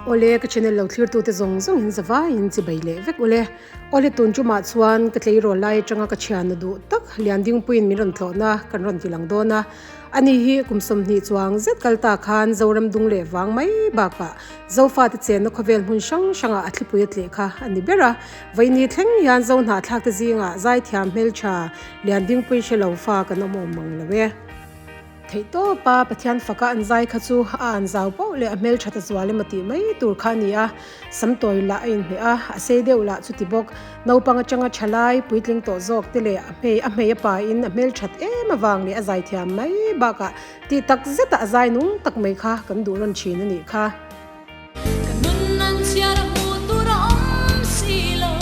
Awle ka channel lo thlir tute zawng zawng in zavaiin chibai leh vek ule. Awle tun tumah chuan ka tleirawl lai atanga ka thianna duh tak Liandingpuiin min rawn tlawhna kan rawn ti lang dawn a. Ani hi kum 20 chuang zet kal ta khan Zoram dung leh vang mai bakah Zofate chenna khawvel hmun hrang hrangah a thlipui a tleh kha a ni ber a. Vaini thleng hian Zo hnahthlak te zingah zaithiam hmeltha Liandingpui hre lo fa kan awm awm mang lo e. Theihtawpa Pathian faka an zai kha chu a an zau pauh leh a hmeltha ta zual emaw tih mai tur kha a ni a, samtawi lah a inhmeh a, a sei deuh lah chuti bawk. Naupang atanga tha lai, puitling tawh zawk te leh a hmei a hmei a pain a hmelthat em avang leh a zaithiam mai bakah tih tak zeta a zai nung tak mai kha kan duh rawn thin a nih kha. Ka nun an chhiar a hmuh tur a awm si lo,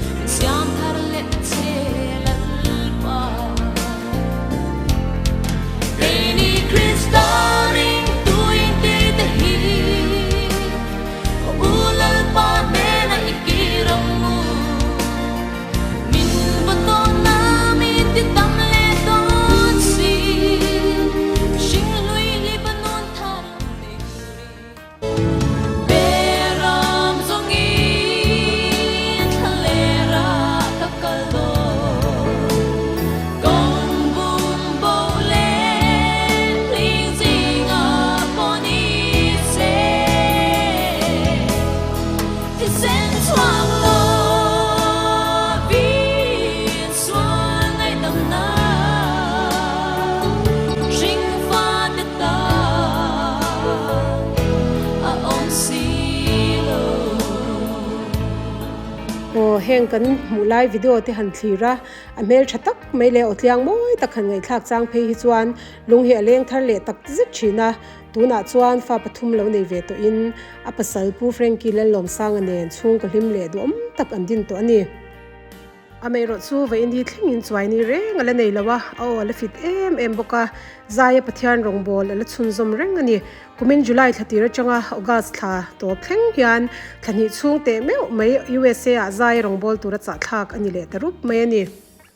min siam thar leh che Lalpa. Keini Krista ringtu inti te hi, aw u Lalpa hnenah i kir ang u. Min va tawn a min ti tam leh dawn si, hringhlui hlip a nun thar nei turin. Beram zawngin thla lera ka kal dawn, kawng bum bo leh hling zingah pawh ni se, thisen chhuak lovin sual ngaihdamna hringfate ta. A awm si lo. Aw heng kan hmuh lai video te han thlir a, a hmel tha tak mai leh aw tliang mawi tak han ngaihthlak chang phei hi chuan lung hi a leng thar leh tak zet thin a, tunah chuan fa pathum lo nei ve tawhin a pasal Pu Frankie Lallawmsanga nen chhungkaw hlim leh duhawm tak an din tawh a ni. Amaherawh chu vawiin hi thlengin chuai ni reng a la nei lo a, a aw a la fit em em bawk a, Zaia Pathian rawngbâwl a la chhunzawm reng a ni. Kumin July thla tir atanga August thla tawp thleng hian thla hnih chhung teh meuh mai USA ah Zaia rawngbâwl tura chahthlak a ni leh ta rup mai a ni.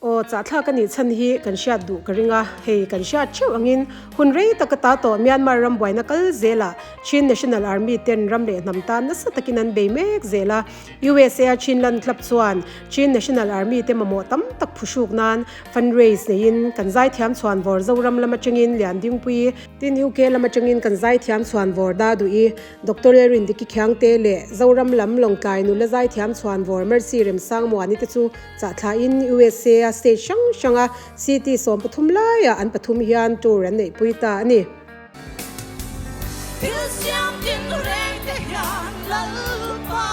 Aw chahthlak a nih chhan hi kan hriat duh ka ring a, hei kan hriat theuh angin hun rei taka ta tawh Myanmar ram buaina kal zelah Chin National Army ten ram leh hnam tan nasa takin an bei mek zel a, USA a Chinland Club chuan Chin National Army te mamawh tam tak phuhruk nan fundraise neiin kan zaithiam chhuan vawr Zoram lam atangin Liandingpui, Tin UK lam atangin kan zaithiam chhuan vawr Daduhi, Doctor Lalrindiki Khiangte leh Zoram lam Lawngtlai nula zaithiam chhuan vawr Mercy Remsangmuani te chu chahthlain USA a state hrang hranga city 13 laiah an pathum hian tour an neihpui ta a ni. Thil siam tin reng te hian Lalpa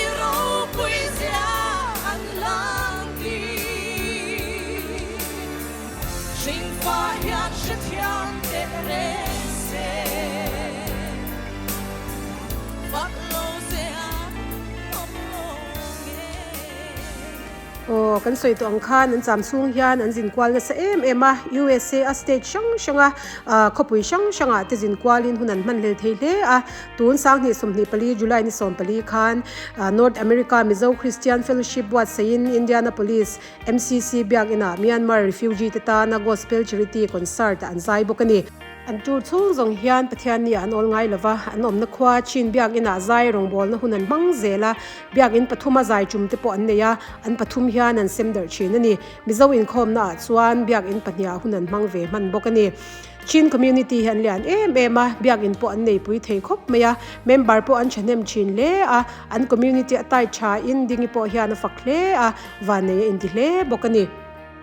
i ropui zia an lang ti. Hringfa hian hrethiam teh reng se, fak lo zia awm lo nge. Aw, kan sawi tawh ang khan an cham chhung hian an zin kual nasa em em a, USA a state hrang hranga khawpui hrang hrangah te zin kualin hun an hman hlel thei hle a. Tun 2024 July ni 14 khan North America Mizo Christian Fellowship buatsaihin Indianapolis MCC biakinah Myanmar refugee te tana Gospel Charity Concert an zai bawk a ni. An tur chhung zawng hian Pathian ni ah an awl ngai lova, an awmna khua Chin biakinah zai rawngbawlna hun an hmang zel a, biakin pathuma zai tum te pawh an nei a, an pathum hian an sem darh thin a ni. Mizo inkhawmna ah chuan biakin pahniha hun an hmang ve hman bawk a ni. Chin community hi an lian em em a, biakin pawh an neipui thei khawp mai a, member pawh an thahnem thin hle a, an community a tight tha in Dingi pawh hian a fak hle a, vannei a inti hle bawk a ni.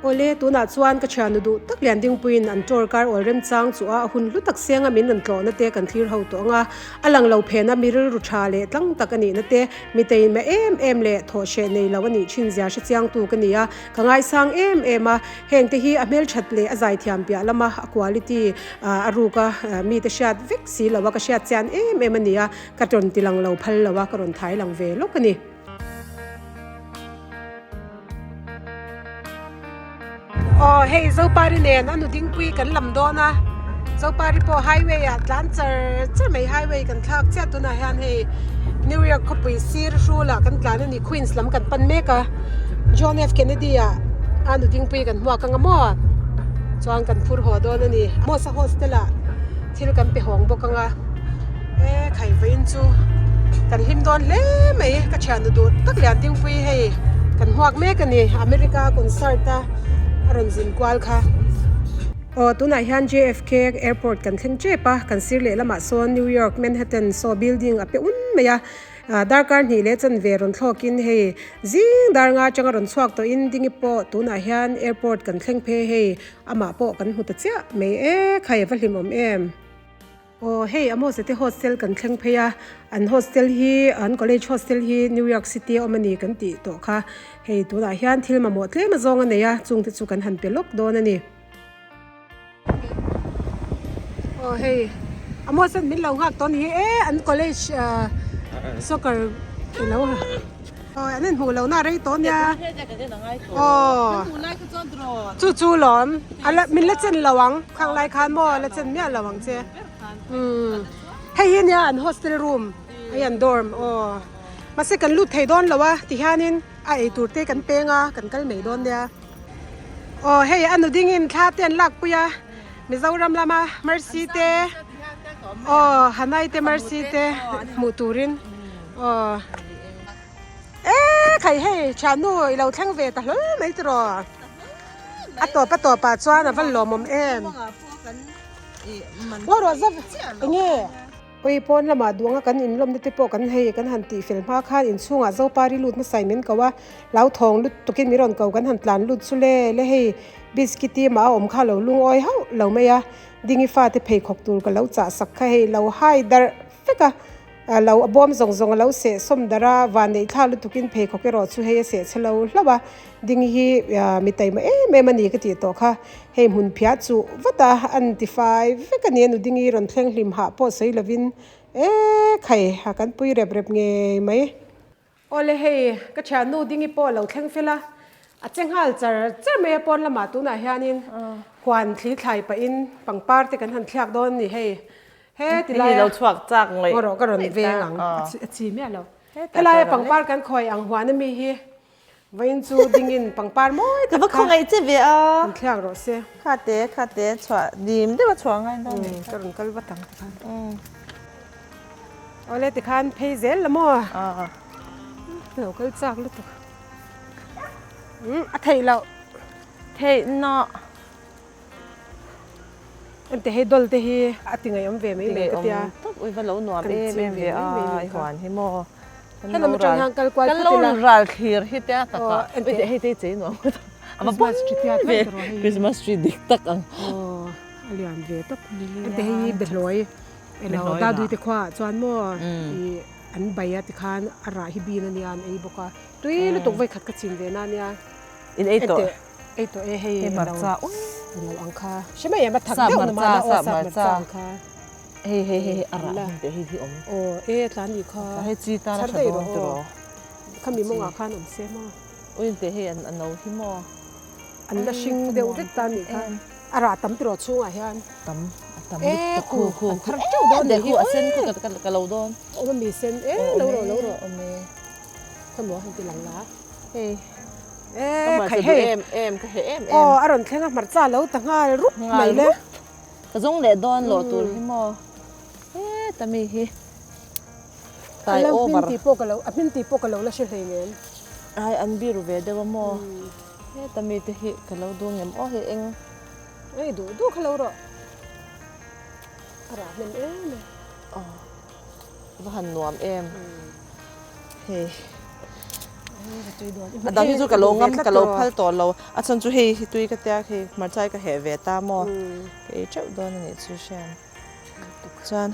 Awle, tunah chuan ka thiannu duh tak lian dingpuiin an tour kar awl remchang chu a hun hlu tak senga min rawn tlawhna te kan thlir ho tawh ang a, a lang lo phena mi rilru tha leh tlang tak a nihna te, mi teima em em leh thawh hreh nei lo a nih thin zia hre chiangtu ka ni a, ka ngaisang em em a, heng te hi a hmelthat leh a zaithiam piah lama a quality a ruk a, mite hriat vek si lo a ka hriat chian em em a ni a, ka rawn ti lang lo phal lo a, ka rawn thai lang ve lawk a ni. Aw hei Zopari nen a nu dingpui kan lam dawn a Zopari pawh highway ah tlan char char mai highway kan thlak chiah tunah hian hei New York khawpui sir hrul ah kan tlan a ni Queens lam kan pan mek a John F Kennedy ah a nu dingpui kan hmuak ang a maw chuan kan phur haw dawn a ni Mosa hostel ah. Thil kan pe hawng bawk anga e khai vawiin chu kan hlim dawn hle mai ka thiannu duh tak lian dingpui hei kan hmuak mek a ni America concert a a rawn zin kual kha. Aw tunah hian JFK airport kan thleng tep a kan sir leh lamah sawn New York Manhattan saw building a pe un mai a. Darkar hnih leh chanve rawn thlawkin hei zing dar nga atanga rawn chhuak tawhin dingi pawh tunah hian airport kan thleng phei hei amah pawh kan hmu ta chiah mai e khai a va hlimawm em. Aw hei Amos te hostel kan thleng phei a an hostel hi an college hostel hi New York City a awm a ni kan tih tawh kha hei tunah hian thil mamawh tlem azawng a nei a chungte chu kan han pe lawk dawn a ni. Aw hei a maw chuan min lo nghak tawh a ni hi e an college ah soccer ilo aw an inhmuh loh na a rei tawh ania aw chu chu lawm a la min la chen lo ang khang lai khan maw la chen miah lo ang che umm hei hi ania an hostel room hei an dorm aw mahse kan lut thei dawn lo a tihianin a eitur te kan peng a kan kal mai dawn nia. Aw hei a nu dingin thla te an lakpui a Mizoram lama Mercy te aw Hanai te Mercy te hmuh turin aw e khai hei thiannu i lo thleng ve ta hlawl mai tiraw a tawp a tawp ah chuan a va lawmawm em ngaw rawh zau enge. Ui pawn lamah duanga kan inlawmna te pawh kan hei kan han tih fel hma khan inchhungah Zopari lut hmasai min ko a, hlauthawng lut tukin min rawn ko kan han tlan lut chu le le hei biscuit i mah a awm kha lo lungawi hauh lo mai a, dingi fate pheikhawk tur ka lo chah sak kha hei lo hai darh vek a, lo a bawm zawng zawng a lo seh sawm darh a, van neih thla lutukin pheikhawk erawh chu hei a seh chhe lo hlauh a, dingi hi mi taima em em a ni ka tih tawh kha. Hei hmun phiah chuh vat a, an ti fai vek a ni a nudingi rawn thleng hlim hah pawh sawi lovin e khai a kan pui rep rep ngei mai. Awle hei ka thiannu dingi pawh lo thleng fel a, a che nghal char char mai a pawn lamah tunah hianin huan thli thlai pahin pangpar te kan han thliak dawn a ni hei he ti lai a ngaw rawh ka rawn veng ang a chi miah lo helaia pangpar kan khawi ang huan ami hi Vawiin chu dingin pangpar mawi tak kha. Ka va khawngaih che ve a. An thliak rawh se. Kha te, kha te chhuah dim deuh a chhuah ngai dawn nih kha. Ka rawn kal vat ang tikhan. Awle tikhan phei zel la maw? Ka lo kal chak lutuk. A theih loh. Theih nawh. Ente hei doll te hi a ti ngaihawm ve mai mai ka tia. Ti ngaihawm tak ui va lo nuam em em ve a i huan hi maw. Helam atang hian kal kual phawt ila. Kan lo ral thlir hi te a tak a. Ente hei te chei nuam ka ta. Christmas tree tia tlat rawh hei. Christmas tree dik tak ang. Aw a lian ve tawp. Ente hei hi behlawi elo dadui te khua ah chuan maw i an bai a tikhan a rah hi bin ania an ei bawk a. Tui lutuk vawikhat ka chin ve na ania. In ei tawh. Ei tawh e hei hei hmarcha ui lo ang kha hre mai em a thak deuh na mahna aw sap hmarcha ang kha hei hei hei a rah hmun te hei hi awm aw e tlan ni kha hei chi tan a tha dawn tiraw khami mawngah khan awm se maw ui te hei an a no hi maw an la hring deuh vek ta nih kha a rah tam tiraw chhungah hian tam a tam e khu an thar teuh dawn nih hi a sen khu ka lo dawn awm a mi sen e lo rawh lo rawh awm e khaw maw han ti lang la hei E khai hei em em ka he em em aw a rawn thleng a hmarcha lo ta nghal rup mai le ka zawng leh dawn loh tur hi maw he ta mi hi tai over a hmin tih pawh ka lo a hmin tih pawh ka lo la hre hlei nen ai an biru ve deuh a maw he ta mi te hi ka lo duh ngem aw hei eng ei duh duh kha lo rawh a rah hnem em e aw va han nuam em hei A dang hi chu ka lo ngam ka lo phal tawh lo a chhan chu hei hi tui ka tia hei hmarcha hi ka heh ve ta maw ka ei teuh dawn a nih chu hriat chuan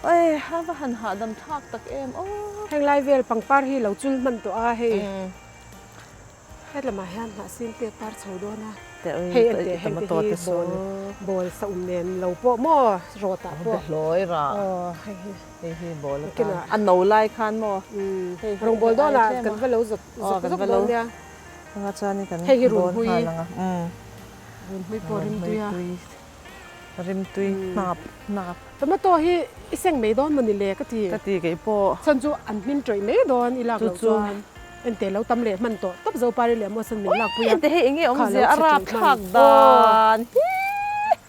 oi a va han hahdam thlak tak em aw. Heng lai vel pangpar hi lo chul hman tawh a hei. Hetlamah hian hnahsin te par chho dawn a, hei en teh heng te hi bawl bawl sa um nen lo pawh maw rawt ah pawh aw hei hi hei hi bawl atan a no lai khan maw rawng bawl dawn ah kan va lo zawk zawk dawn nia hei hi runhmui runhmui pawh rimtui a. Rimtui hnap hnap. Tomato hi i seng mai dawn mawni le ka ti. Ka ti kei pawh. Chhan chu an hmin tawih mai dawn i lak loh chuan ente lo tam leh hman tawh tawp zo pari leh maw san min lak pui a. Ente hei enge awmzia a rap thlak dan hi.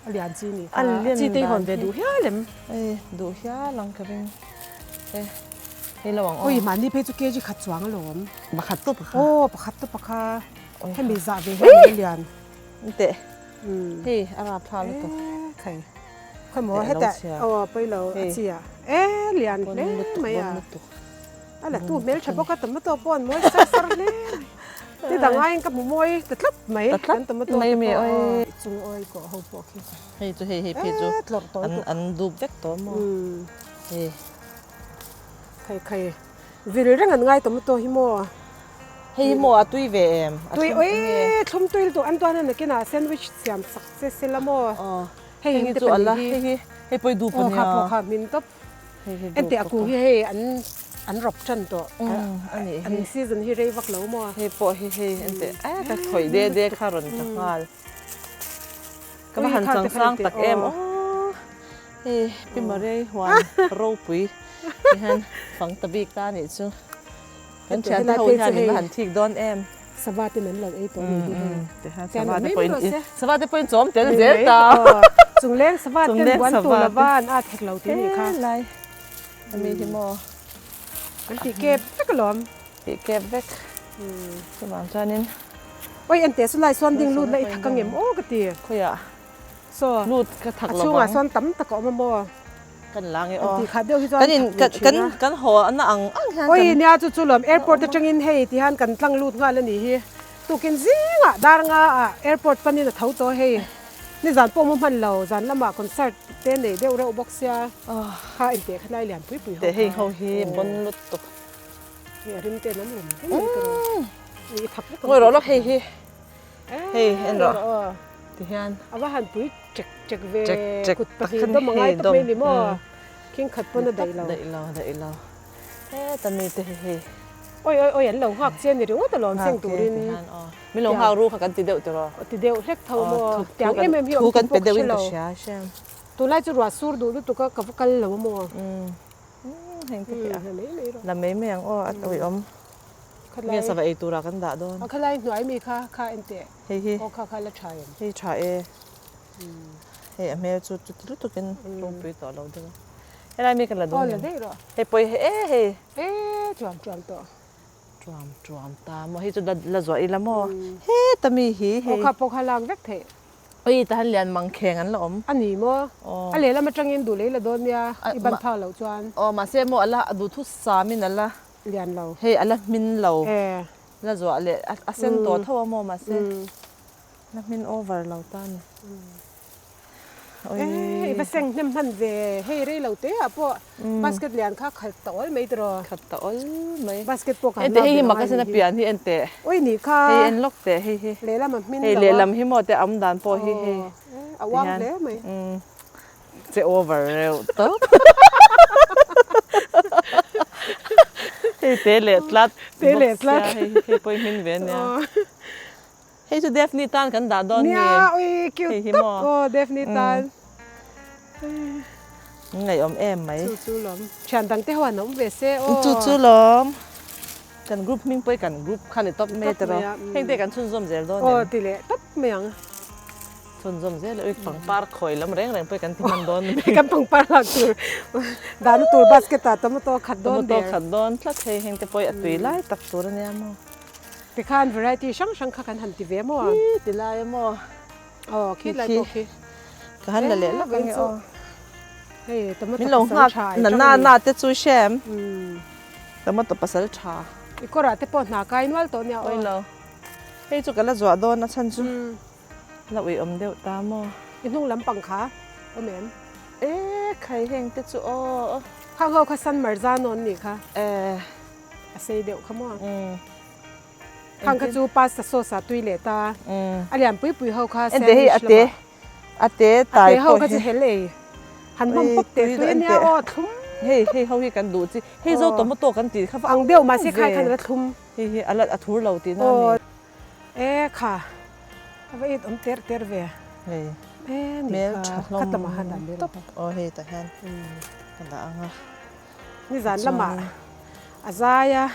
A lian chi ni kha. A chi te i hawn ve duh hial em? Ei, duh hial ang ka ring. E, hei lo ang aw. Ui, mahni phei chu kg khat chuang alawm. Pakhat tawp kha. Aw, pakhat tawp kha. Hemi zah ve hian a lian. Teh, hei a rap thla lutuk. E, khai. Khawi maw heta, aw pawi lo a chi ah. E, lian hle mai a. A la tu hmel tha bawk a, tomato pawh an mawi sar sar hle mai. Ti dang aiin ka hmu mawi ta tlat mai kan tomato te pawh aw. Chung awi kawh ho pawh khi. Hei chu hei hei phei chu an an dup vek tawh maw hei. Khai khai vil reng an ngai tomato hi maw. Hei hi maw a tui ve em? Tui oi thlum tui lutuk an tuan a nakinah sandwich siam sak che sela maw. Hei hi chu ala hei hi hei pawh i dup ania. Aw kha pawh kha hmin tawp. Enteh a kung hi hei an an rawp tan tawh an season hi rei vak lo maw. Hei pawh hi hei enteh a ka khawih de de kha rawn ta nghal. Ka va han chang sang tak em aw. Hei Pi Maria huan ropui ti hian fang ta bik ta nih chu. Kan thian te ho hian min va han thik dawn em. Sava ten an lo ei tawh a ni hi hei. Sava te pawhin sava te pawhin chawm tel zel ta. Chungleng sava ten buan tur lova an at hek lo tih a nih kha. Helai ami hi maw. Kan tih kep vek alawm. Tih kep vek. Chuvang chuanin. Oi enteh chu lai sawn ding lut la i thak ang em aw ka ti. Khawiah Saw lut ka thak lo vang. A chhungah sawn tam tak a awm a maw. Kan lang e aw. An tih khat deuh hi chuan kan thak ve thin a. Kan haw na ang ang hian kan. Oi nia chu chu lawm airport atangin hei ti hian kan tlang lut nghal a nih hi. Tukin zingah dar nga ah airport panin a tho tawh hei. Nizan pawh mu hman lo zan lamah concert te nei deuh reuh bawk sia kha inteh kha lai lian pui pui ho kha. Teh hei ho hi bon lutuk. Hei a rim te an awm rum rum mai ka rawh. I thak vek ang. Ngawi rawh lawk hei hi. Hei en rawh ti hian. A va han pui chek chek ve kut pahnih dawm a ngai tawp mai ni maw khing khat pawn a daih lo. Daih lo daih lo heta mi te hi hei. Oi oi oi an lo nghak che ni ringawt alawm seng turin. Min lo nghak ru kha kan ti deuh tiraw. Ti deuh hlek tho maw tiang em em hi awm tih pawh ka hre lo. Tunlai chu ruah sur duh lutuk a ka va kal lo a maw. Heng te hi a la mai mai ang aw a awih awm. Nge sava ei tura kan dah dawn. A khalai hnuai mi kha kha en teh. Hei hi. Aw kha kha la tha em. Hei tha e. Hei a hmel chu chuti lutukin ropui tawh lo deuh a. Helai mi ka la dawn. Aw la daih rawh. Hei pawi he e hei. E tuam tuam tawh. Tuam tuam ta maw hei chu la zuah ila maw. Heta mi hi hei. Aw kha pawh kha lak vek theih. Oi tahan lian mangkheng an la awm. A ni maw? A lehlam atangin duh lei la dawn nia i ban phak loh chuan. Aw mahse maw ala duhthu samin ala lian lo. Hei ala hmin lo. La zuah leh a sen tawh tho a maw mahse la hmin over lo ta a ni. E i va seng hnem hman ve hei rei lo te ah pawh basket lian kha khat ta awl mai tiraw. Khat ta awl mai. Basket pawh ka han lak ve lo ngai nih hi. Hei en teh. Oi nih kha. Hei en lawk teh hei hi. Lehlam a hmin lo a. Hei lehlam hi maw te a awm dan pawh hi hei. A uang hle mai. Che over reuh tawp. Hei te leh tlat. Te leh tlat. Hei hei pawh i hmin ve ania. Hei chu Daphne tan kan dah dawn ni. Nia ui cute tawp aw Daphne tan. Ngaihawm em mai. Chu chu lawm. Thian dang te ho an awm ve se aw. Chu chu lawm. Kan group hming pawh hi kan group kha ni tawp mai tiraw. Heng te kan chhunzawm zel dawn em? Aw ti leh tawp mai ang. Chhunzawm zel ui pangpar khawi lam reng reng pawh hi kan ti hman dawn mai. Kan pangpar lak tur dahna tur basket ah tomato khat dawn der. Tomato khat dawn tlat hei heng te pawh hi a tui lai tak tur ania maw. Tikhan variety hrang hrang kha kan han ti ve maw? Khi ti lai a maw? Aw khi lai pawh khi. Ka han la leh lawk ang e aw. Hei tomato Min lo pasal nghak tha i na tang na a ni. na te chu hre em? Tomato pasal tha. I kawrah te pawh hna kai nual tawh nia aw. Oi lo. Hei chu ka la zuah dawn a chhan chu la ui awm deuh ta maw? I hnung lampang kha awm em? E khai heng te chu aw. Khang ho kha San Marzano an nih kha. E. A sei deuh kha maw? Khang kha chu pasta sauce ah tui leh ta. A lian pui pui ho kha sandwich lamah. A te tai pawh hi. A te ho kha chu hel ei. Han hmawm pawp teh tui ania aw thlum. Hei hei ho hi kan duh chi. Hei zo tomato kan tih kha va ang deuh mahse khai khan a la thlum. Hei hi a la a thur lo tihna a ni. E kha a va it awm ter ter ve. Hei e ni kha kha lamah han dah leh rawh. Aw hei tah hian ka dah ang a. Nizan lamah a zai a.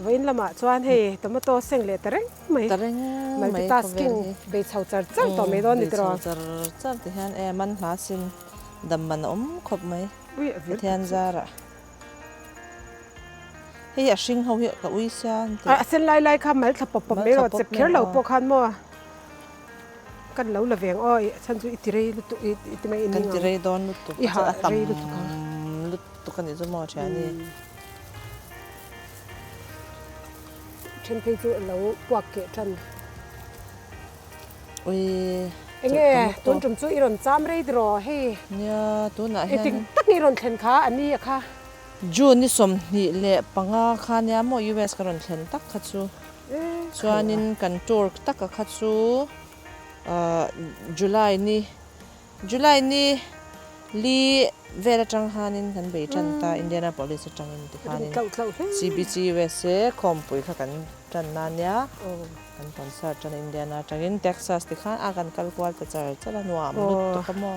Vawiin lamah chuan hei tomato seng leh ta reng mai. Ta reng mai Multitasking bei chho char char tawh mai dawn ni tiraw. Bei chho char char ti hian e man hla sin dam man a awm khawp mai. Ui a vir Pathian zarah. Hei a hring ho hi ka ui sia an ti. A sen lai lai kha mal thla pawp pawp mai rawh chep kher lo pawh khan maw kan lo la veng aw a chhan chu i ti rei lutuk i ti mai i ning ang. Kan ti rei dawn lutuk i hah rei lutuk ang. Lutuk a nih chu maw thiani. Then phei chu a lo puak keh tan. Ui Enge tun tum chu i rawn cham rei tiraw hei. Nia tunah hian. Engtik tak nge i rawn thlen kha a ni a kha. June ni 25 kha nia maw US ka rawn thlen tak kha chu. Chuanin kan tour taka kha chu July ni July ni li vel atang khanin kan bei tan ta Indianapolis atangin tikhanin CBC USA khawmpui kha kan tan na nia kan concert tan Indiana atangin Texas tikhan a kan kal kual ta char char a nuam lutuk a maw.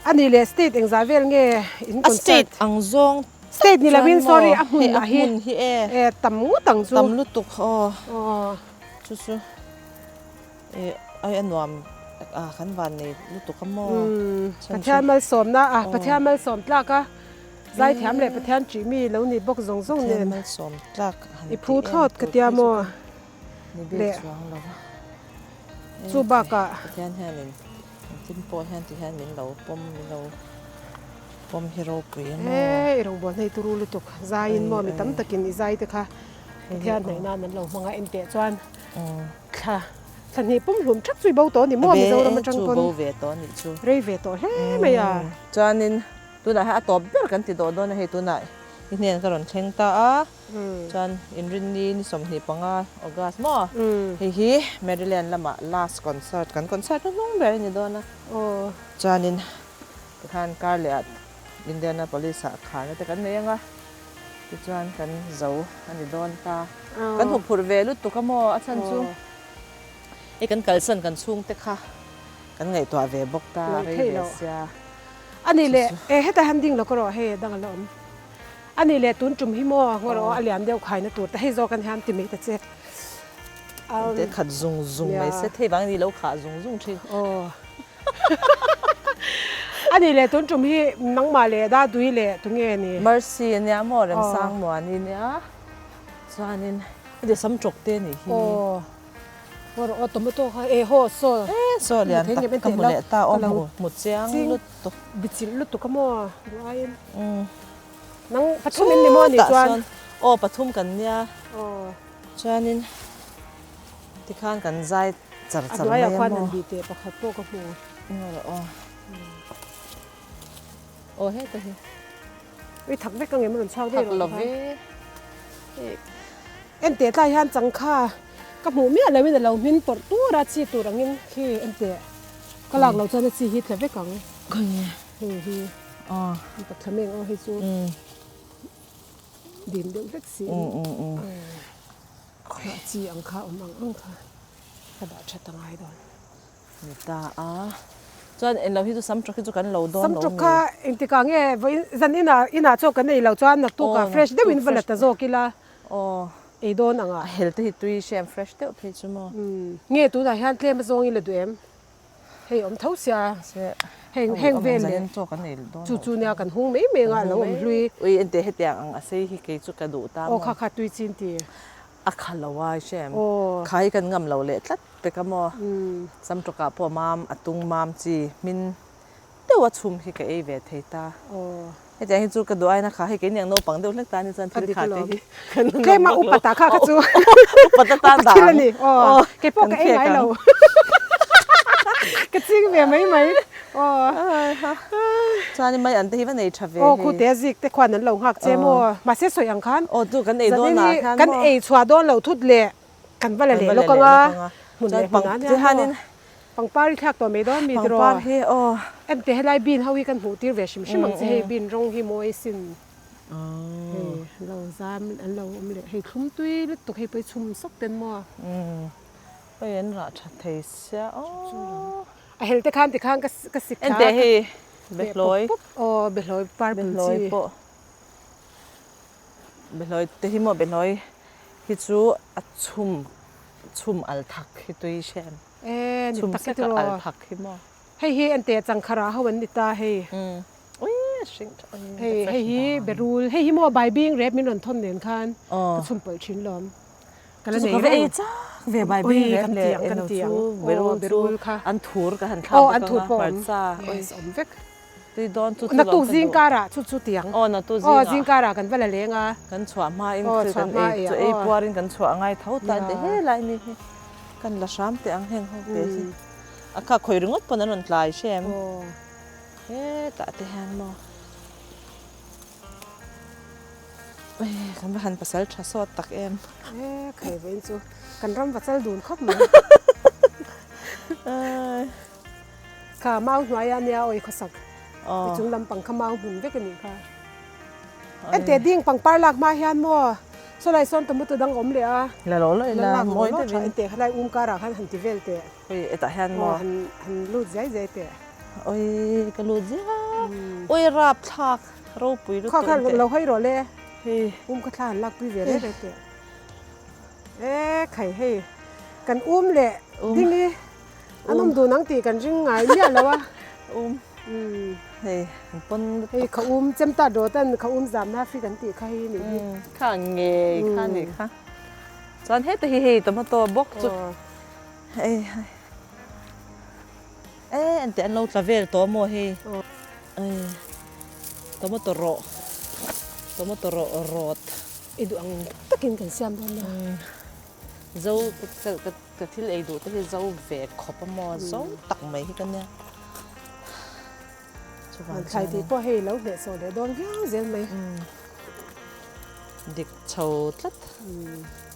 Ani leh state engzah vel nge in concert? A state ang zawng State ni lovin sorry a hmun ah hi a hmun hi e tam ngawt ang chu. Tam lutuk aw chu chu. Eh ai a nuam a kan van nei lutuk a maw. Pathian malsawmna a Pathian malsawm tlak a zaithiam leh Pathian ṭih mi lo ni bawk zawng zawng nen Pathian malsawm tlak han i phu thlawt ka tia maw ni bik chuang lo va chu bakah Pathian hianin engtin pawh hian ti hian min lo pawm min lo pawm hi ropui a maw eh i rawngbawl hnei turu lutuk zaiin maw mi tam takin i zai te kha Pathian hnaih nan an lo hmang a enteh chuan Thla thla hnih pum hlum thap chu i bo tawh a ni maw Mizoram atang pawn bo ve tawh a nih chu. Rei ve tawh hle mai a. Chuanin tunah hian a tawp ber kan ti tawh dawn a hei tunah i hnen ka rawn thleng ta a chuan inrinni ni 25 August maw hei hi Maryland lamah last concert kan concert hnuhnung ber a ni dawn a chuanin tikhan kar leh ah Indianapolis ah kharna te kan nei ang a. Tichuan kan zo a ni dawn ta. Kan hmu phurh ve lutuk a maw? A chhan chu hei kan kalsan kan chhungte kha kan ngaihtuah ve bawk ta rei ve sia. A nih leh e hetah hian ding lo ka rawh hei a dang a la awm. A nih leh tun tum hi maw ngaw rawh aw a lian deuh khaina tur te hei zawk an hian ti mai ta che. Te khat zung zung mai se thei vang ni lo khah zung zung thin. Aw. A nih leh tun tum hi nangmah leh Dadui leh tunge ni? Mercy a nia maw Remsang Muani nia chuanin heti sam tawk te anih hi. Aw aw rawh aw tomato kha e haw saw e saw lian tak ka hmu leh ta aw hmu hmu chiang lutuk bichilh lutuk a maw duh aiin nang pathum in ni maw ni chuan aw pathum kan nia chuanin tikhan kan zai char char mai a maw. A hnuaiah khuan an bih teh pakhat pawh ka hmu. Engawrh aw. Aw heta hi. Ui thak vek ang em rawn chhuak daih rawh. Thak lo ve. En teh tlai hian changkha ka hmuh miah lo in a lo hmin tawrh tur a chi tur angin khi en teh ka lak loh chuan a chi hi tla vek ang. Khawnge? Hei hi. Aw. Pakhat meng aw hei chu. Dim deuh vek si. A chi ang kha awm ang ang kha ka dah that a ngai dawn. Ni ta a. Chuan englo hi chu sam tawk hi chu kan lo dawn lo mi. Sam tawk kha engtikah nge vawiin zan inah inah chaw kan ei loh chuan naktukah fresh deuhin va la ta zawk ila ei dawn ang a. A hel te hi tui hriam fresh deuh phei chu maw. Nge tunah hian tlem a zawng ila duh em? Hei awm tho sia heng heng vel leh chu chu nia kan hung mai mai anga a lo awm hlui. Ui ente hetiang ang a sei hi kei chu ka duh ta maw. Aw kha kha tui chin ti. A kha lo a i hrem. Kha hi kan ngam lo leh tlat pek a maw. Samtawkah pawh mam a tung mam chi hmin deuh a chhum hi ka ei ve thei ta. Hetiang hi chu ka duh aina kha hei keini ang naupang deuh hlek tan hi chuan thil kha te hi kan la Tlema upa ta kha kha chu upa ta tan thil a ni aw kei pawh ka ei ngai lo ka ching ve mai mai aw chuan mai an te hi va nei tha ve aw khu te zik te khuan an lo nghak che maw mahse sawi ang khan aw chu kan ei dawn ah khan kan ei chhuah dawn lo thut leh kan va la leh lawk anga hmun leh hmun ah nia maw Pangpar hi thlak tawh mai dawn mi tiraw? Pangpar hi aw. Ente helai bean ho hi kan hmuh tir ve hrim hrim ang che hei bean rawng hi mawi sin. Hei an lo zam an lo awm leh hei thlum tui lutuk hei pawh hi chhum sawk ten maw. Umm hei an rah tha thei sia aw. A hel te khan tikhan ka ka sik thla. Ente hei behlawi. Aw behlawi purple chi. Behlawi pawh. Behlawi te hi maw behlawi. Hi chu a chhum chhum al thak hi tui hrem. E ni Chhum tak sek e a al tiraw. thak hi maw. Hei hi ente changkhara ho an ni ta hei. Ui a hring tha ui Hei ka hei fresh hi dan. berul hei hi maw baibing rep min rawn thawn nen khan Aw. ka chhum pawlh thin lawm. Ka la Chu chu nei ka va reng. ei chak ve Ui baibing rep kan leh ti ang kan eno ti chu ang. Aw berul chu berul kha. an thur ka han thlak Aw bawk an thur anga pawh a awm. hmarcha. Ui. Yes awm vek. Tui dawn chu chu Naktuk lawm ka duh. zingkarah chu chu tiang. Aw naktuk Aw zingah. zingkarah kan va la leng a. Kan chhuah hmain Aw thil chhuah kan hma ei ei chu ah ei aw. puarin kan chhuah a ngai tho ta an ti Nia. helai mi hi kan la hram teh ang heng ho te hi. A kha khawi ringawt pawn an rawn tlai hrem. Aw. Hetah te hian maw. Kan va han pasal tha sawt tak em. E khai vawiin chu kan ram va chal dun khawp mai. Kha mau hnuaia nia awi khawsak i chung lampang kha mau hmun vek a nih kha. Ente ding pangpar lak hma hian maw sawlai sawn tomato dang a awm leh a. La lo lo ila La lak mawi lo lo deuhin. tha ente khalai um karah khan han ti vel teh. Oi hetah hian maw. Aw han han lut zai zai teh. Oi ka lut zia. Oi rap thlak ropui lutuk Kha kha lo hawi rawh le. Hei. Um kha thla han lak pui ve reh reh teh. E khai hei kan um leh ding i An awm dun ang tih kan ring ngai miah lo a. Um. Hei an pawn lutuk. Hei kha um chem ta dawt an kha um zamna fik an tih kha hei nih hi. Kha ngei kha nih kha. Chuan heta hi hei tomato bawk chu. Hei hei. E engteh an lo tla vel tawh maw hei. Ei tomato rawh tomato rawh rawt. I duh ang takin kan siam dawn nia. Zo ka Ka thil ei duh te hi zo ve khawp a maw, zo tak mai hi ka nia. Chuvang thlai tih pawh hei lo hneh sawh leh dawn viau zel mai. Dik chho tlat.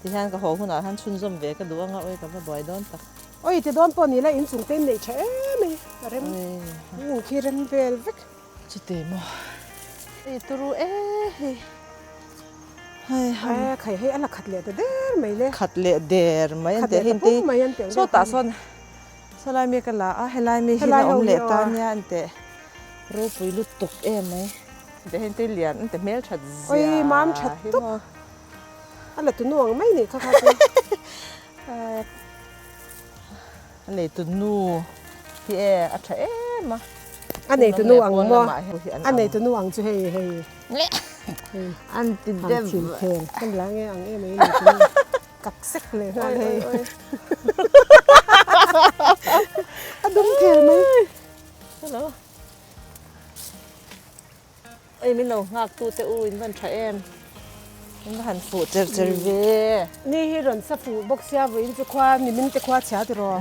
Tihian ka haw hunah khan chhunzawm ve ka duh anga oi ka va buai dawn tak. Oi ti dawn pawh ni la inchung te in neih tha em mai a rem in khi rem vel vek. Chutih maw ei turu e hei. Hei hei a khai hei a la khat leh ta der mai le. Khat leh der mai an tih hei te sawtah sawn sawlai mi ka la a helai mi hi la awm leh ta nia an teh ropui lutuk em mai teh hei te lian an ti hmel that zia oi mam that tawp a la tunu ang mai nih kha kha chu a nei tunu hi e a tha em a a nei tunu ang maw a nei tunu ang chu hei hei. An ti deuh. An thil phel ka la nge ang em ai ni chu kak sek leh nghal hei. A dum phel mai. Hello. Oi min lo nghak tu te u in van tha em. In va han fuh cher cher ve. Ni hi rawn sa fuh bawk sia vawiin chu khua nimin te khua chhia tiraw.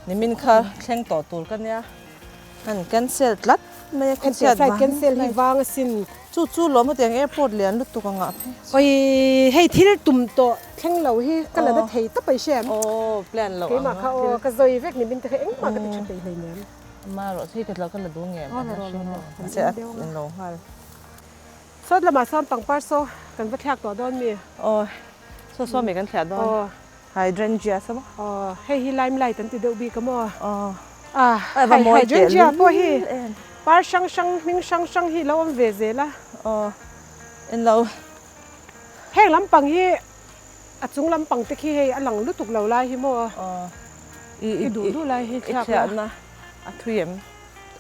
Nimin kha thleng tawh tur ka nia. An cancel tlat mai a Hetiang flight cancel hi vang asin. Chu chu lawm hetiang airport lian lutuk ang ah phei. Oi hei thil tum tawh thleng lo hi ka la na thei tawp ai hriam. Aw plan loh ang Keimah kha aw ka zawi vek ni min te kha engmah ka ti tha peih hleinem. Ama erawh chu hei ka la ka la duh ngem Aw la rawh la rawh. Mahse a inlo nghal. Sawt lamah sawn pangpar saw kan va thliak tawh dawn mi? Aw saw saw mi kan thliah dawn. Aw. Hydrangea sa maw? Aw, hei hi limelight an ti deuh bik a maw? Aw. Ah, Ai va mawi teh Hydrangea pawh hi em. par hrang hrang, hming hrang hrang hi lo awm ve zel a. Aw, en lo. Heng lampang hi a chung lampang te khi hei a lang lutuk lo lai hi maw? Aw. I duh duh lai hi thliak la. I thliahna a thui em?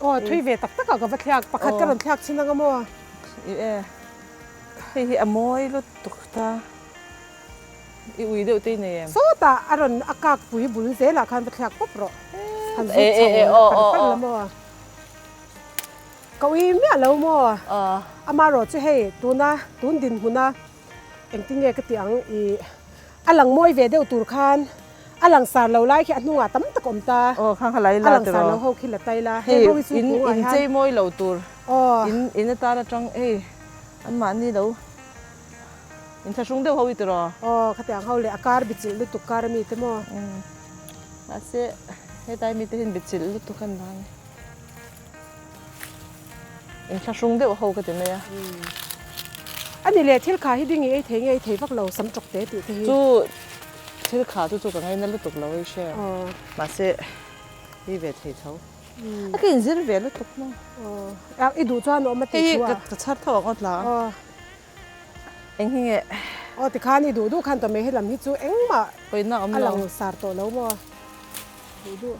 Aw, thui ve tak tak ah ka va thliak, pakhat ka rawn thliak chin ang a maw? I e, hei hi a mawi lutuk ta. I ui deuh te i nei em? Sawtah a rawn a kak pui bul zelah khan va thliak pawp rawh. Han zut chho par par la maw? Ka ui miah lo maw? Amaherawh chu hei tuna tun dinhmuna engtin nge ka tih ang i a lang mawi ve deuh tur khan a langsar lo lai khi a hnungah tam tak a awm ta. A langsar lo ho khi la tai la. Hei in chei mawi lo tur in atan atang hei anmahni lo In thlahrung deuh ho i tiraw? Aw, khatiang ho leh a kar bichilh lutuk kar ami te maw? Umm, mahse hetlai mite hian bichilh lutuk an vang e. In thlahrung deuh ho ka ti mai a. Umm, a ni leh thil kha hi ding i ei thei nge ei thei vak lo sam tawk te tih te hi. Chu thil kha chu chu ka ngaina lutuk lo i hre. Aw. Mahse i ve thei tho. A ka inzir ve lutuk maw? Aw, i duh chuan awm a tih thu a. Hei hi ka chhar tho ang aw tla. Aw. Eng hi nge? Aw tikhan i duh duh khan tawh mai helam hi chu engmah Pawina awm a lo. lang sar tawh lo maw? Duh duh.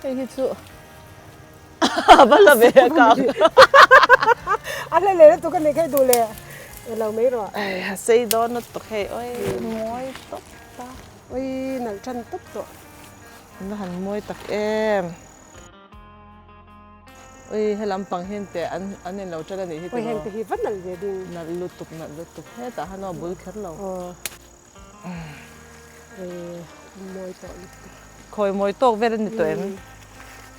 Hei hi chu a va la ve a kang. A hla leh lutuk a nih kha i duh leh lo mai rawh. Ai a sei dawn lutuk hei oi mawi tawp ta. Oi nalh tan tawp tawh. An va han mawi tak em. Oi helam pang hian teh an an in lo tan a nih hi Oi heng te hi va nalh ve ding. Nalh lutuk nalh lutuk hetah khan aw bul kher lo. Aw. Mawi tawh lutuk. Khawi mawi tawk vel a ni tawh em?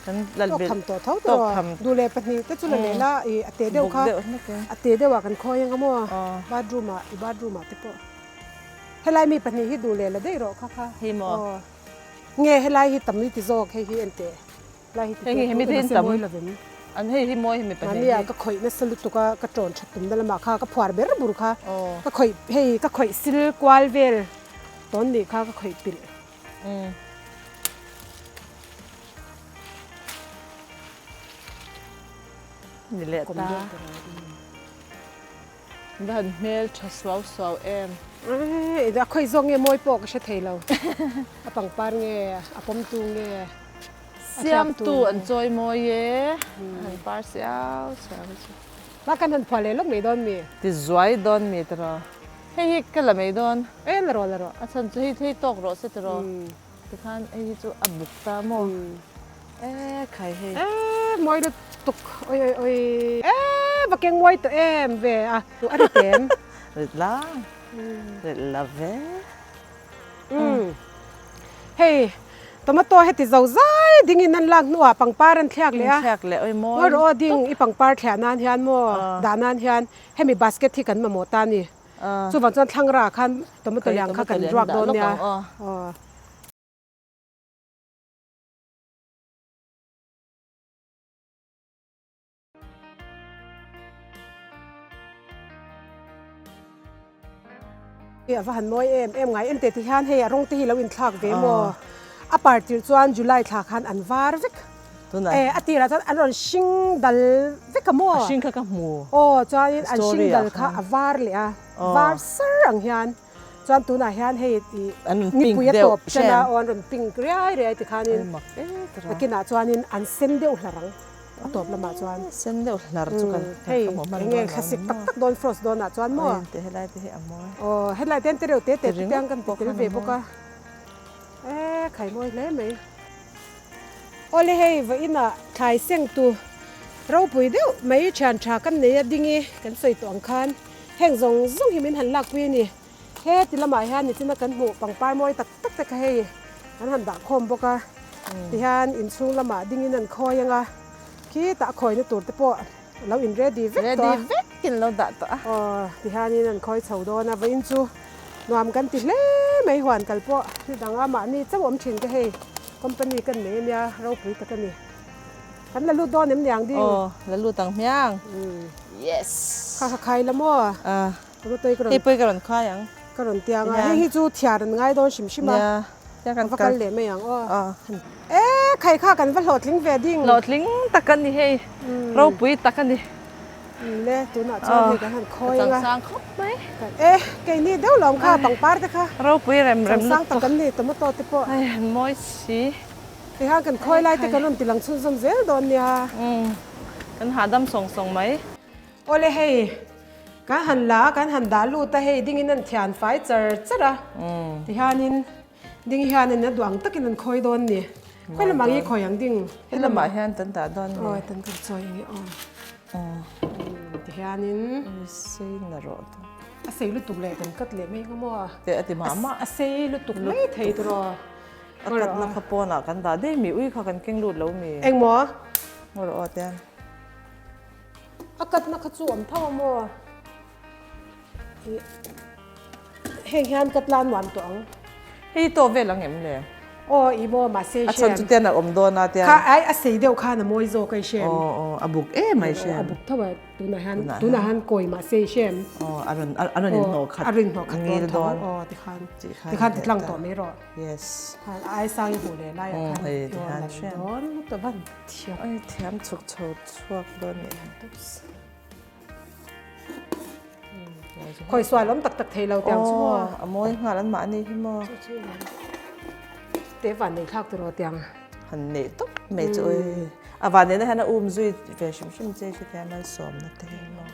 Kan lal Tawk tham tawh tho tawh a. Duh leh pahnih te chu la leh la i a te deuh kha. A te deuh ah kan khawi ang a maw? Bathroom ah i bathroom ah te pawh. Helai mi pahnih hi duh leh la daih rawh kha kha. Hei maw? Nge helai hi tam i ti zawk hei hi en teh. Lai hi Hei hi hemi te hian tam. An hei hi mawi hemi pahnih hi. Mahnia ka khawih nasa lutuk a, ka tawn that tumna lamah kha ka phuar ber bur kha. Ka khawih hei ka khawih sil kual vel tawn nih kha ka khawih pilh. Ni leh ta. Va han hmel tha suau suau em. A khawi zawk nge mawi pawh ka hre thei lo. A pangpar nge, a pawmtu nge, a Siamtu an chawi mawi e, an par siau siau hi chu. Mah kan han phuah leh lawk mai dawn mi? Ti zuai dawn mi tiraw? Hei hi ka la mai dawn. E la rawh la rawh. A chhan chu hei hei tawk rawh se tiraw? Tikhan hei hi chu a buk ta maw? E khai hei. E mawi lutuk oi oi oi. E va keng mawi tawh em ve a a rit em. Rit la rit la ve. Umm hei tomato heti zo zai ding in an lak hnuah pangpar an thliak leh a. Thliak leh oi mawi. Mawi rawh aw ding i pangpar thliah nan hian maw dah nan hian hemi basket hi kan mamawh ta a ni. Chuvang chuan thlangra ah khan tomato lian kha kan ruak dawn nia. Aw. A va han mawi em em ngai em teh ti hian hei a rawng te hi lo inthlak ve maw a par tir chuan July thla khan an var vek e a tirah chuan an rawn hring dal vek a maw a hring kha ka hmu aw chuanin an hring dal kha a var leh a var sar ang hian. Chuan tunah hian hei ih nipui a tawp chen a aw an rawn pink riai riai tikhanin nakinah chuanin an sen deuh hlar ang a tawp lamah chuan. Sen deuh hlar chu kan hei eng nge thlasik tak tak dawn frost dawnah chuan maw. Helai te hi a mawi. Aw helai te hian te reuh te te te ang kan ti tel ve bawk a. E khai mawi hle mai. Awle hei vawiinah thlai seng tu ropui deuh mai thian tha kan nei a ding i kan sawi tawh ang khan. Heng zawng zawng hi min han lakpui a ni. He ti lamah hian nichina kan hmuh pangpar mawi tak tak te kha hei an han dah khawm bawk a. Tihian inchhung lamah dingin an khawi ang a, khitah a khawina tur te pawh a lo in ready vek tawh a. Ready vekin lo dah tawh a. Aw, tihianin an khawi chho dawn a, vawiin chu nuam kan ti hle mai huan kal pawh ni dang a mahni chauh awm thin te hei company kan nei ania ropui tak a ni. Kan la lut dawn em niang ding? Aw, la lut ang hmiang. Yes. Kha kha khai la maw? A. Ka tawih ka rawn. Hei pawh ka rawn khai ang. Ka rawn tiang a. Hei hi chu thiar an ngai dawn hrim hrim a. Nia. Tia kan va kal leh mai ang aw. A. E, khai kha kan va hlawhtling ve ding. Hlawhtling tak a ni hei. Ropui tak a ni. Le, tunah chuan hei kan han khawi ang a. Chang sang khawp mai. E, keini deuh lawm kha pangpar te kha. Ropui rem rem lutuk. Chang sang tak an ni tomato te pawh. Ai, mawi si. Tihian kan khawi lai te kan rawn ti lang chhunzawm zel dawn nia. Umm, kan hahdam sawng sawng mai. Awle hei, kan han la a, kan han dah lut a, hei dingin an thian fai char char a. Tihianin ding hianin a duh ang takin an khawi dawn ni. Khawi lamah nge khawi ang ding? He lamah hian kan dah dawn ni. Aw, tan kan chawi ang e aw. Tihianin. Sei na rawh ta. A sei lutuk leh kan cut leh mai ang maw? Te a ti mah mah. A sei lutuk mai thei tiraw. A katna kha pawnah kan dah daih mi ui kha kan keng lut lo mi. Engmaw? Ngaw rawh aw tian. A katna kha chu awm tho a maw? Heng hian ka tlan nuam tawh ang. Hei tawh vel ang em le? Aw i maw mahse i hrem. A chhan chu tian a awm dawn a tian. Kha ai a sei deuh khan a mawi zawk a i hrem. Aw aw a buk em a i hrem. A buk tho a. Tunah hian tunah hian kawi mah se i hrem. Aw a rawn a rawn inhnawh khat. A rawn inhnawh khat dawn tho. Aw tikhan tikhan ti tlang tawh mai rawh. Yes. Khan ai sang i hmuh leh lai ah khan hei tikhan hrem. Dawn lutuk a van thiam. Ai thiam chhuk chho chhuak dawn nih. Khawi sual awm tak tak thei lo tiang chu maw. A mawi nghal an mahni hi maw. Te van nei thlak tiraw tiang. Han neih tawp mai chu oi. A van neihna hian a um zui ve hrim hrim che hi tia malsawmna te hi maw.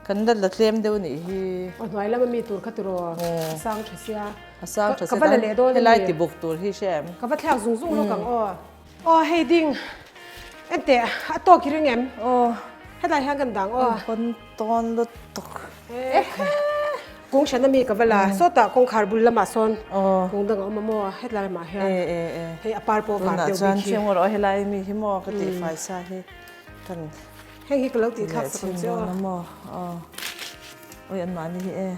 Kan la la tlem deuh nih hi. A hnuai lama mi tur kha tiraw a sang tha sia. A sang tha sia. Ka va la leh dawn a ni. Helai ti buk tur hi hre em. Ka va thlak zung zung lawk ang aw. Aw hei ding. Enteh a tawk i ring em? Aw. Hetlai hian kan dang aw. Pawn tawn lutuk. Kung hran ami ka va la. Sawtah kawngkhar bul lamah sawn kung dang a awm a maw hetlai lamah hian hei a par pawh var deuh bik hi. Tunah chuan thiang rawh helai mi hi maw ka tih fai sa hi kan Heng hi ka lo tih thlak sak ang che aw. Maw aw. Oi an mahni hi e.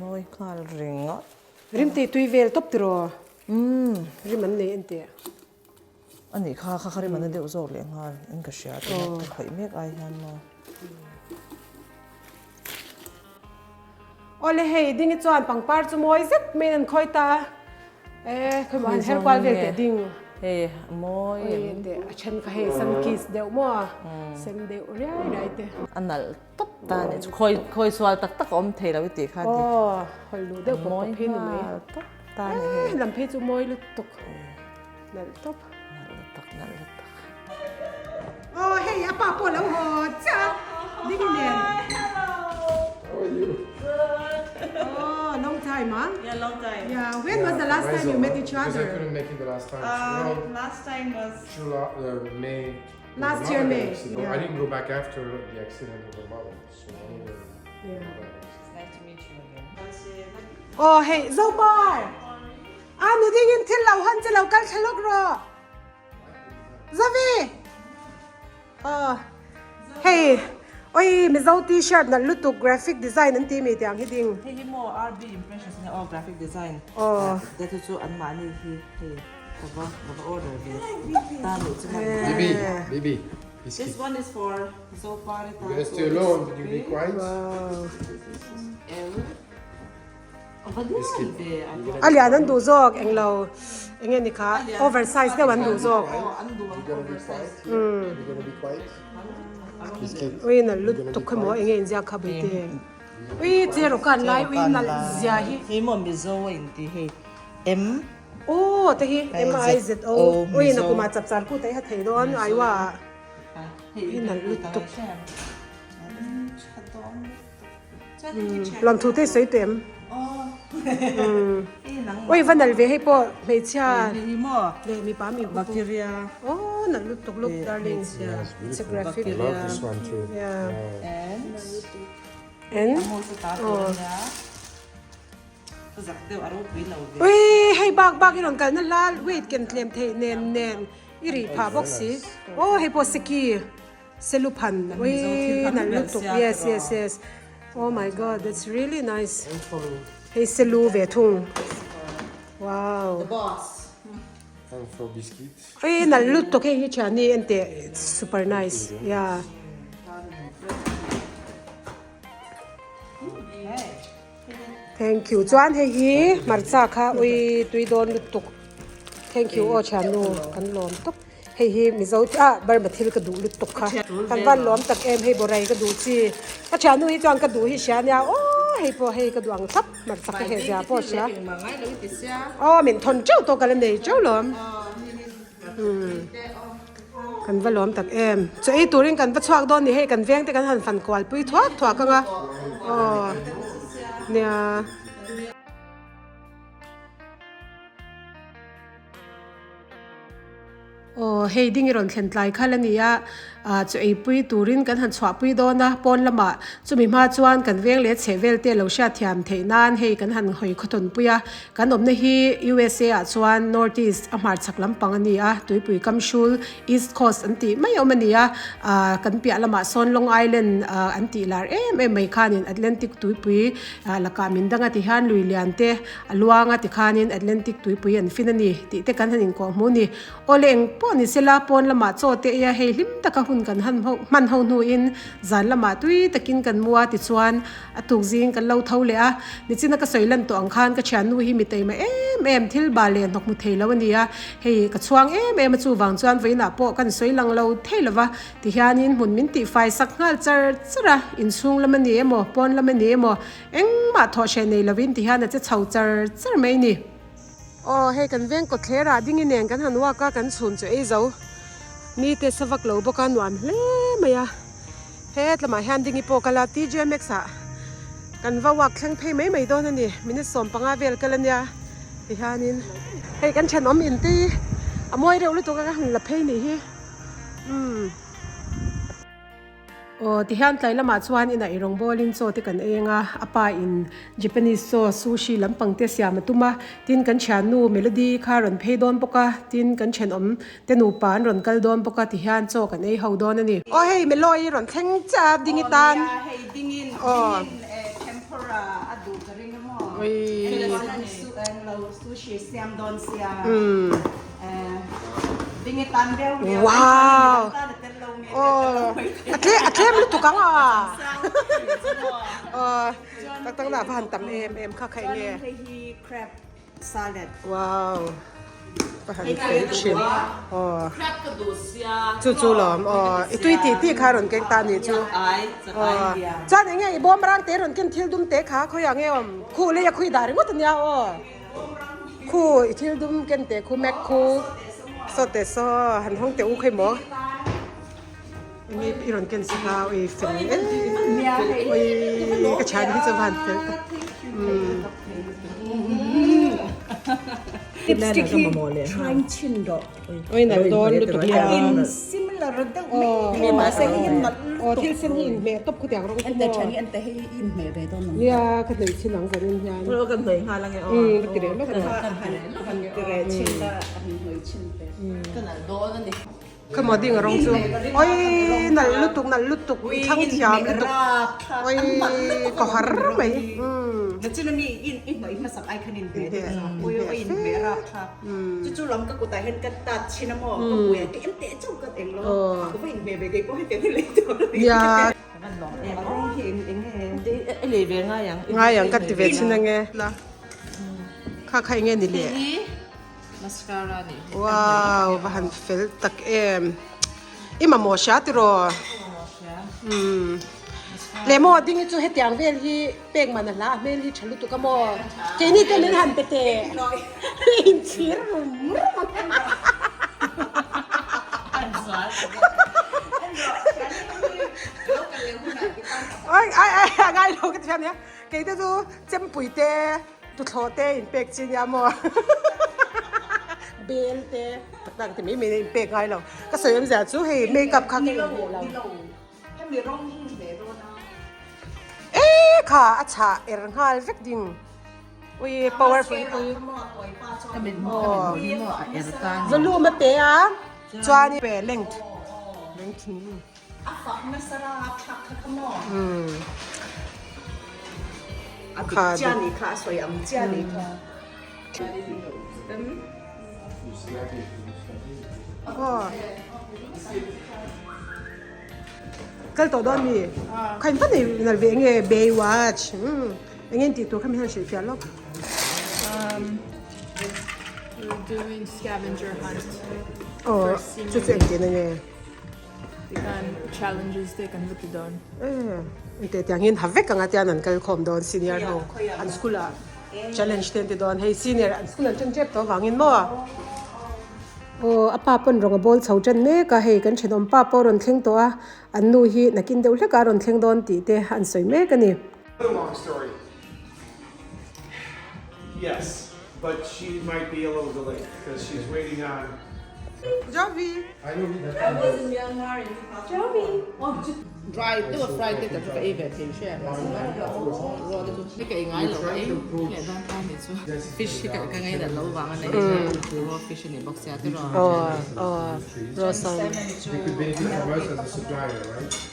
Mawi nghal ringawt. Rim tih tui vel tawp tiraw? Rim an nei en teh. A nih kha kha kha rim an na deuh zawk leh nghal in ka hria tuna ka khawih mek ai hian maw. Awle hei ding hi chuan pangpar chu mawi zet mai in an khawi ta e khawi maw han her kual vel teh ding. Hei a mawi em. Teh a then kha hei sun kiss deuh maw sen deuh riai riai te. A nalh tawp ta a nih chu khawi khawi sual tak tak a awm thei lo i tih kha dik. Aw hawi luh deuh pawp pawp hi ni mai. Tawp ta a ni hei. Lam phei chu mawi lutuk. Nalh tawp. Nalh lutuk nalh lutuk. Aw hei a pa pawh lo haw chiah ding nen. Hello. How are you? Good. Oh long time ah. Yeah long time. Yeah when was the last time you met each Because I other? couldn't make it the last time. Last time was July, May. Last year May. Yeah. I didn't go back after the accident of her mother, so I didn't Yeah. go back. It's nice to meet you again. Aw hei Zopar. A nu dingin thil lo hawn che lo kal thla lawk rawh. Zavi! Aw hei oi Mizo t-shirt nalh lutuk graphic design an ti mi tiang hi ding. Hei hi maw RB Impressions nia aw graphic design te chu chu an mahni hi hei ka va ka va order ve ta luh chu hman Bibi, Bibi, biscuit. This one is for Zopari You're gonna stay alone, but you be quiet. L. A lian an duh zawk englo eng nge ni kha over size deuh an duh zawk. Ui nalh lutuk khaw maw eng nge inziak kha buite ui che rawh ka an lai ui nalh zia hi. Hei maw Mizo a inti hei M. Aw te hi M I Z O ui nakumah chapchar kut a i ha thei dawn aiwa ah ui nalh lutuk. Lawmthu te sawi teh em? Oi va nalh ve hei pawh hmeichhia leh mipa mi hu aw nalh lutuk look darling it's a graphic yeah and ui hei bak bak i rawn kalna hla weight ken tlem theih nen nen i rih phah bawk si aw hei pawh seki Seluphan ui nalh lutuk yes yes yes oh my god that's really nice hei selu ve thung wow ui nalh lutuk hei hi thiani enteh it's super nice yeah Thank you chuan hei hi hmarcha kha ui tui dawn lutuk thank you aw thiannu kan lawm tawp hei hi mizo ah Burma thil ka duh lutuk kha kan van lawm tak em hei borai ka duh chi ka thiannu hi chuan ka duh hi hria ania aw hei pawh hei ka duh ang thlap hmarcha ka heh zia pawh hria aw min thawn teuh tawh ka la nei teuh lawm. Kan va lawm tak em. Chaw ei turin kan va chhuak dawn ni hei kan veng te kan han fan kual pui thuak thuak ang a. Aw nia. Aw hei ding i rawn thlen tlai khal a ni a, ah chaw ei pui turin kan han chhuah pui dawn a, pawn lamah chumi hma chuan kan veng leh chheh vel te lo hriat thiam theih nan hei kan han hawi khawthawn pui a. Kan awmna hi USA ah chuan North East a hmarchhak lampang a ni a, tuipui kam hrul East Coast an tih mai awm a ni a, ah kan piah lamah sawn Long Island ah an tih lar em em mai khanin Atlantic tuipui ah lakah min dang a ti hian lui lian te a luang a ti khanin Atlantic tuipui an fin a ni tih te kan han inkuah hmu a ni. Awle eng pawh ni sela pawn lamah chaw te ei a hei hlim taka hun kan han ho hman ho hnuin zan lamah tui takin kan mu a tichuan A tuk zing kan lo tho leh a, nichina ka sawi lan tawh ang khan ka thiannu hi mi taima em em em thil bal leh hnawk hmu thei lo a ni a, hei ka chhuang em em a chuvang chuan vawiinah pawh kan sawi lang lo thei lo va, tihianin hmun min tihfai sak nghal char char a, inchhung lam a ni emaw pawn lam a ni emaw engmah thawh hreh nei lovin tihian a che chho char char mai a ni. Aw hei kan veng kawtthler ah ding i nen kan han walk a kan chhun chu ei zo ni te sa vak lo bawk a nuam hle mai a hetlamah hian ding i pawh kal a TJMaxx ah kan va walk thleng phei mai mai dawn a ni minute 15 vel kal a nia tihianin hei kan thenawm in te hi a mawi reuh lutuk a ka han la phei nih hi umm. Aw tihian tlai lamah chuan inah i rawngbawlin chaw te kan ei anga a pa in Japanese chaw sushi lampang te siam a tum a, tin kan thiannu Melody kha a rawn phei dawn bawk a, tin kan thenawm te nupa an rawn kal dawn bawk a tihian chaw kan ei ho dawn a ni. Aw hei Meloy i rawn thleng chiah a ding i tan. Aw nia hei dingin dingin tempura a duh ka ring a maw sushi siam dawn sia. Wow! A tlem lutuk ang a! Tak tak lah va han tam em em kha kha enge? Wow! Va han fel thin. Chu chu lawm. I tui tih tih kha rawn keng ta a nih chu. Chuan enge i bawmrang te rawn ken thil dum te kha khawiah nge awm? Khuh lei a khui dah ringawt a nia aw. Khu i thil dum ken teh khu mek khu saw teh saw han hawng teh u khawi maw enge i rawn ken sak a ui fel em ui ka chhan hi chu van fel tak Lipstick hi trying chin rawh. Oi nalh dawn lutuk hi a. In similar deuh mai thei mahse hei hi nalh lutuk. Aw thil sen hi inhmeh tawp khutiang rawng chu maw. Ente then hi ente hei hi inhmeh ve dawn ang. Nia ka hnaih chin ang zanin hian. Aw kan hnaih nghal ange aw. Umm ka ti reh lawk a. Ka han ti reh chin la a han hnaih chin ve. Ka nalh dawn a ni. Ka maw ding a rawng chu. Oi nalh lutuk nalh lutuk i thlang thiam lutuk. Oi ka har mai. Nachin ami i hnaih hmasak ai khan inhmeh deuh zawk. Oi oi inhmeh rapthlak. Chu chu lam ka kutah hian ka tat chhin a maw ka hmui ah ka en teh chauh ka eng lo ka va inhmeh ve kei pawh hetiang hi lei tur a ni. Nia. A rawng hi eng eng nge? I lei ve ngai ang. Ngai ang ka ti ve chhin ange. Kha kha enge ni le? Hei hi mascara a nih hi. Wow va han fel tak em. I mamawh hria tiraw? Mamawh hria. Umm. Leh maw ding hi chu hetiang vel hi pek man a hla a hmel hi tha lutuk a maw? Keini te min han pe teh. Inchhir rum rum ang. Ai ai ai a ngai lo ka ti ania. Kei te chu chempui te tuthlawh te in pek chi nia maw? Bel te tak tak ti mai mai in pek ngai lo. Ka sawi awmzia chu hei makeup kha ka inhmeh lo. Hemi rawng hi ni ve dawn a. E kha a chhah er nghal vek ding. Ui powerful pui. Volume a pe a chuan pe length. Length ni. A fak nasa ra thlak kha kha maw. A dik chiah ni kha a sawi ang chiah ni kha. Kal tawh dawn mi? Khain va nei nalh ve enge Baywatch umm enge in tih tur kha mi hian hrilh fiah lawk. We're doing scavenger hunt. Aw chu chu engtin enge? Tikhan challenges te kan va ti dawn. Engteh tiang hian ha vek anga tian an kal khawm dawn senior ho an school ah challenge te an ti dawn hei senior an school an ṭan ṭep tawh avangin maw. Aw a pa pawn rawng a bawl chho ṭan mek a hei kan ṭhenawm pa pawh a rawn thleng tawh a an nu hi nakin deuh hlek ah a rawn thleng dawn tih te an sawi mek a ni. Long story. Yes, but she might be a little delayed because she's waiting on. Jovi. I don't need I was in Myanmar in 2004. Dry deuh a fry te ka chu ka ei ve thei hria mahse raw te chu hi ka ei ngai lo ka ei leh dawn ta ni chu fish hi ka ngai nat lo vang a nei hi raw fish a ni bawk sia tiraw raw salmon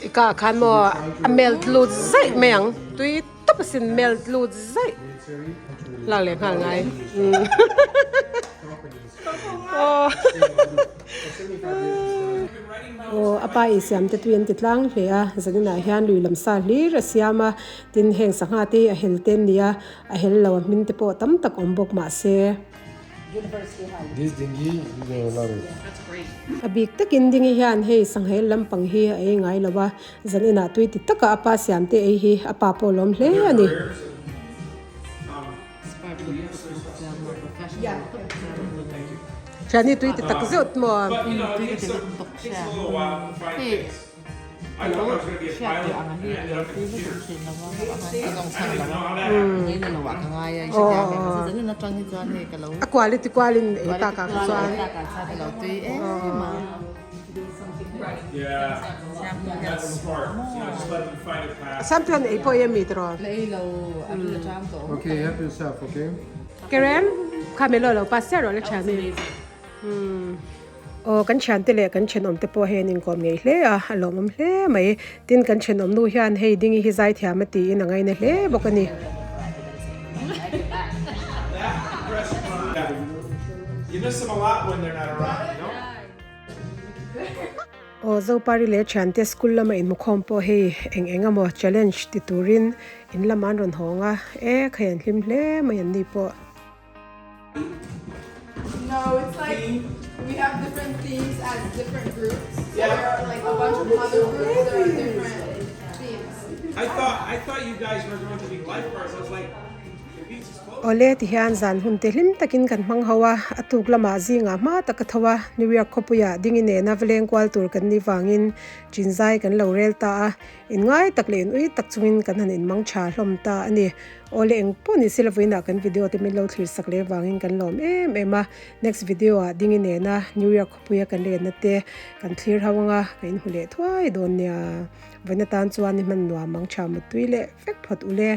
i ka khan maw a melt lut zaih mai ang tui tawp asin melt lut zaih lak leh nghal ngai aw. Aw a pa insiam te tui an ti tlang hle a, zaninah hian lui lam sa hlir a siam a, tin heng sangha te hi a hel te an ni a, a hel lo a hmin te pawh tam tak awm bawk mahse. A bik takin dingi hian hei sanghel lampang hi a ei ngai lo a, zaninah tui ti taka a pa siam te ei hi a pa pawh lawm hle a ni. Thiani tui ti tak zeuh maw? A quality kualin ei tak ah kha chuan. Sampion ei pawh i a mi tiraw? Kerem, kha melo lo pass chiah rawh la thian i. Aw kan thiante leh kan thenawm te pawh hei an inkawm ngei hle a, a lawmawm hle mai. Tin kan thenawm nu hian hei Dingi hi zaithiam a tiin a ngaina hle bawk a ni. Aw Zopari leh thiante school lama inhmukhawm pawh hei eng eng emaw challenge ti turin in lamah an rawn hawng a, e khai an hlim hle mai an ni pawh. Awle ti hian zan hun te hlim takin kan hmang ho a, a tuk lamah zingah hma tak a tho a, New York khawpuiah dingi nena va leng kual tur kan nih vangin chinzai kan lo rel ta a, inngai tak leh inui tak chungin kan han inmang tha hlawm ta a ni. Awle eng pawh ni sila vawiinah kan video te min lo thlir sak leh vangin kan lawm em em a, next video ah dingi nena New York khawpuia kan lenna te kan thlir ho anga ka inhmu leh thuai dawn nia, vawiin atan chuan i hman nuam ang tha muttui leh vek phawt ule.